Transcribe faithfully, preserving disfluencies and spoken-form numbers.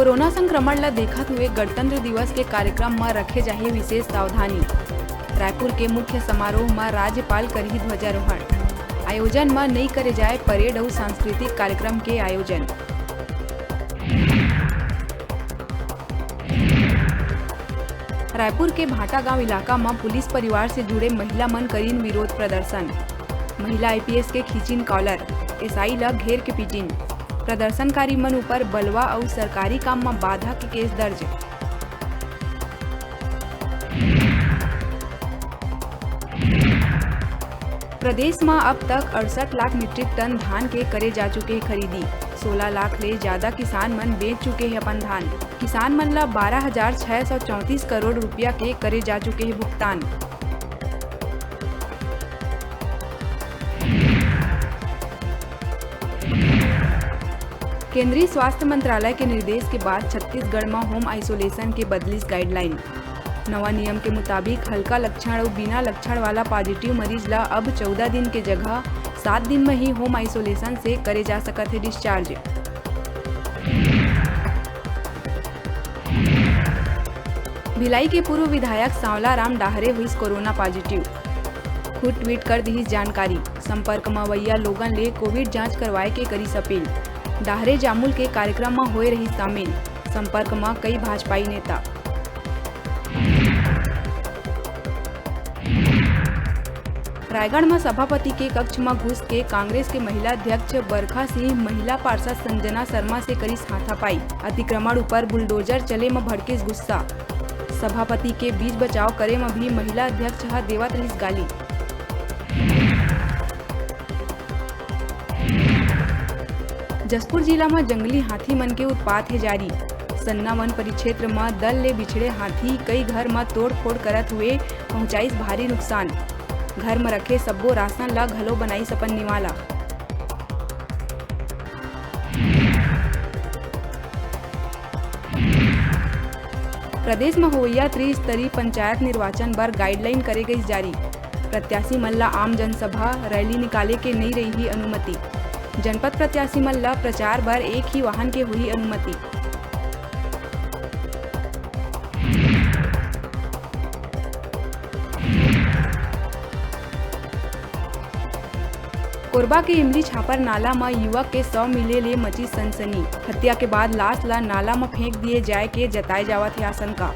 Corona संक्रमण ल देखत हुए गणतंत्र दिवस के कार्यक्रम म रखे जाही विशेष सावधानी। रायपुर के मुख्य समारोह म राज्यपाल करही ध्वजारोहण। आयोजन म नइ करे जाए परेड अउ सांस्कृतिक कार्यक्रम के आयोजन। रायपुर के भाटागांव इलाका म पुलिस परिवार से जुड़े महिला मन करिन विरोध प्रदर्शन। महिला आईपीएस के खींचिन कॉलर, एसआई ल घेर के पीटिन। प्रदर्शनकारी मन ऊपर बलवा अउ सरकारी काम म बाधा के केस दर्ज। प्रदेश म अब तक अड़सठ लाख मीट्रिक टन धान के करे जा चुके हे खरीदी। सोला लाख ले जादा किसान मन बेच चुके हे अपन धान। किसान मन ल बारह हजार छह सौ चौंतीस करोड़ रुपया के करे जा चुके हे भुगतान। केंद्रीय स्वास्थ्य मंत्रालय के निर्देश के बाद छत्तीसगढ़ म होम आइसोलेशन के बदलिस गाइडलाइन। नवा नियम के मुताबिक हल्का लक्षण अउ बिना लक्षण वाला पॉजिटिव मरीज ल अब चौदह दिन के जगह सात दिन म ही होम आइसोलेशन से करे जा सकत हे डिस्चार्ज। भिलाई के पूर्व विधायक सांवला राम डाहरे होइस कोरोना पॉजिटिव। खुद ट्वीट कर दिहिस जानकारी। संपर्क म अवइया लोगन ले कोविड जांच करवाए के करिस अपील। डाहरे जामुल के कार्यक्रम म होए रहिस शामिल। संपर्क म कई भाजपाई नेता। रायगढ़ म सभापति के कक्ष म घुस के कांग्रेस के महिला अध्यक्ष बरखा सिंह महिला पार्षद संजना शर्मा से करिस हाथापाई। अतिक्रमण ऊपर बुलडोजर चले म भड़किस गुस्सा। सभापति के बीच बचाव करे म भी महिला अध्यक्ष ह देवत रहिस गाली। जशपुर जिला म जंगली हाथी मन के उत्पात हे जारी। सन्ना वन परिक्षेत्र म दल ले बिछड़े हाथी कई घर म तोड़फोड़ करत हुए पहुंचाइस भारी नुकसान। घर म रखे सब्बो राशन ल घलो बनाइस अपन निवाला। प्रदेश म होवइया त्रिस्तरीय पंचायत निर्वाचन बर गाइडलाइन करे गइस जारी। प्रत्याशी मन ल आम जनसभा, रैली निकाले के नइ रइही अनुमति। जनपद प्रत्याशी मन ल प्रचार बर एक ही वाहन के होही अनुमति। कोरबा के इमली छापर नाला म युवक के शव मिले ले मचिस सनसनी। हत्या के बाद लाश ल नाला म फेंक दिए जाय के जताए जावत हे आशंका।